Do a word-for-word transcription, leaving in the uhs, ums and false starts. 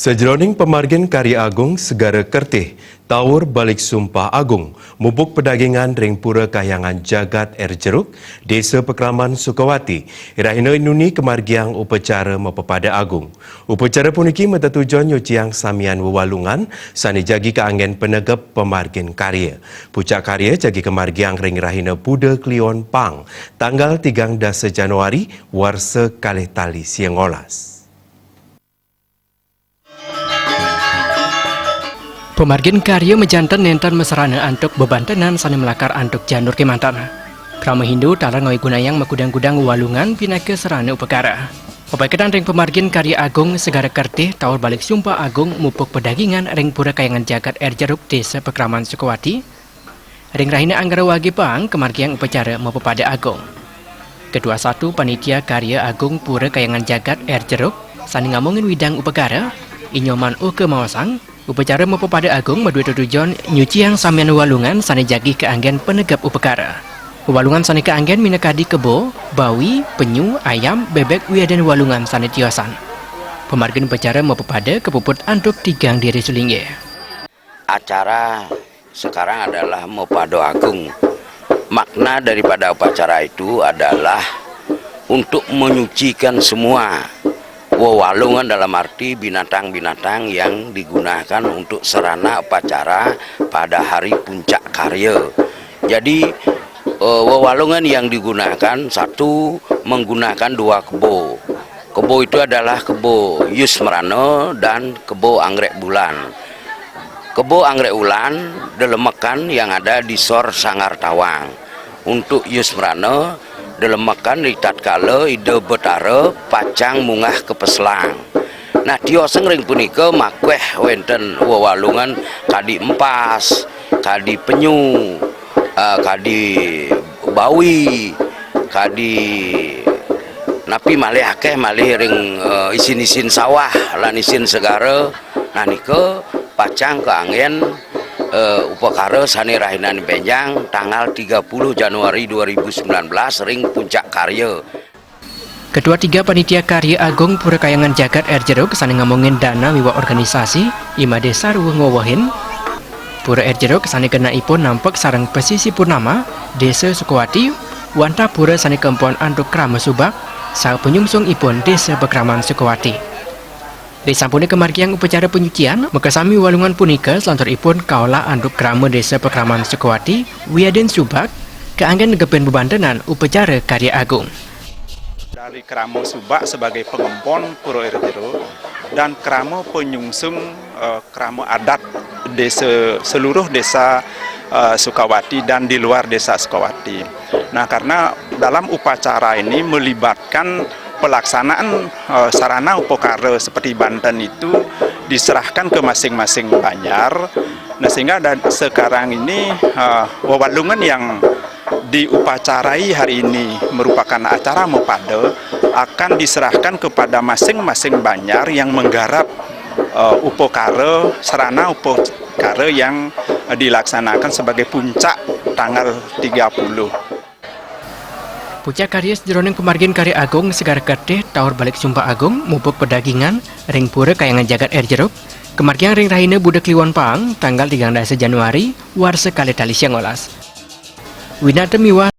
Sajeroning pamargin karya agung Segara Kertih, Taur Balik Sumpah Agung, mupuk pedagingan ring Pura Kahyangan Jagat Air Jeruk, Desa Pekraman Sukawati, rahina Inuni kamargiang upacara mapapada agung. Upacara puniki matetujon nyuciang samian wewalungan sane jagi kaanggen panegep pamargin karya. Puncak karya jagi kamargiang ring rahina Buda Kliwon Pang, tanggal tigang dasa Januari, warsa kalih tali siangolas. Pamargin karya majanten nenten masarana antuk bebantenan sane malakar antuk janur kemanten. Krama Hindu taler ngawigunayang makudang-kudang wewalungan pinaka sarana upakara. Mapaiketan ring pamargin karya agung Segara Kertih Taur Balik Sumpah Agung mupuk pedagingan ring Pura Kahyangan Jagat Air Jeruk, Desa Pekraman Sukawati, ring rahina Anggara Wage Pang kamargiang upacara mapapada agung. Ketua Satu Panitia Karya Agung Pura Kahyangan Jagat Air Jeruk sane ngamongin widang upakara, I Nyoman Oka maosang, upacara mapapada agung madue tetujon nyuciang samian wewalungan sane jagi kaanggen panegep upakara. Wewalungan sane kaanggen minakadi kebo, bawi, penyu, ayam, bebek, wiadin wewalungan sane tiosan. Pamargin upacara mapapada kapuput antuk tigang diri sulinggih. Acara sekarang adalah mapada agung. Makna daripada upacara itu adalah untuk menyucikan semua wewalungan, dalam arti binatang-binatang yang digunakan untuk sarana upacara pada hari puncak karya. Jadi, eh, wewalungan yang digunakan, satu, menggunakan dua kebo. Kebo itu adalah kebo Yus Merana dan kebo Anggrek Bulan. Kebo Anggrek Ulan delemekan yang ada di Sor Sanggar Tawang. Untuk Yus Merana delemekan di tatkala Ida Betara pacang munggah ka Peselang. Nah, tiosang ring punika makweh wenten wewalungan kadi empas, kadi penyu, eh, kadi bawi, kadi napi malih akeh malih ring, eh, isin-isin sawah lan isin segara. Nah, nika pacang kaanggen, eh, upakara sane rahinaning benjang tanggal tiga puluh Januari dua ribu sembilan belas ring puncak karya. Ketua Tiga Panitia Karya Agung Pura Kahyangan Jagat Air Jeruk sane ngamongin dana miwah organisasi, I Made Sarwa ngwewehin, Pura Air Jeruk sane genahipun nampek sareng Pasisi Purnama, Desa Sukawati, wantah pura sane kempon antuk krama subak, saha panyungsungipun Desa Pekraman Sukawati. Risampune kamargiang upacara panyucian, makasami wewalungan punika salanturipun kaolah antuk krama Desa Pekraman Sukawati, wiadin subak, kaanggen negepin bebantenan upacara karya agung. Dari krama subak sebagai pengempon Pura Air Jeruk dan krama penyungsung, eh, krama adat desa, seluruh desa, eh, Sukawati dan di luar desa Sukawati. Nah, karena dalam upacara ini melibatkan pelaksanaan, eh, sarana upakara seperti banten itu diserahkan ke masing-masing banjar. Nah, sehingga ada, sekarang ini, eh, wewalungan yang diupacarai hari ini merupakan acara mapada akan diserahkan kepada masing-masing banjar yang menggarap, eh, upakara, sarana upakara yang, eh, dilaksanakan sebagai puncak tanggal tiga puluh. Puncak karya sajeroning pamargin karya agung Segara Kertih Taur Balik Sumpah Agung mupuk pedagingan ring Pura Kahyangan Jagat Air Jeruk, kamargiang ring rahina Buda Kliwon Pang, tanggal tigang dasa Januari, warsa kalih tali siangolas. Winata miwah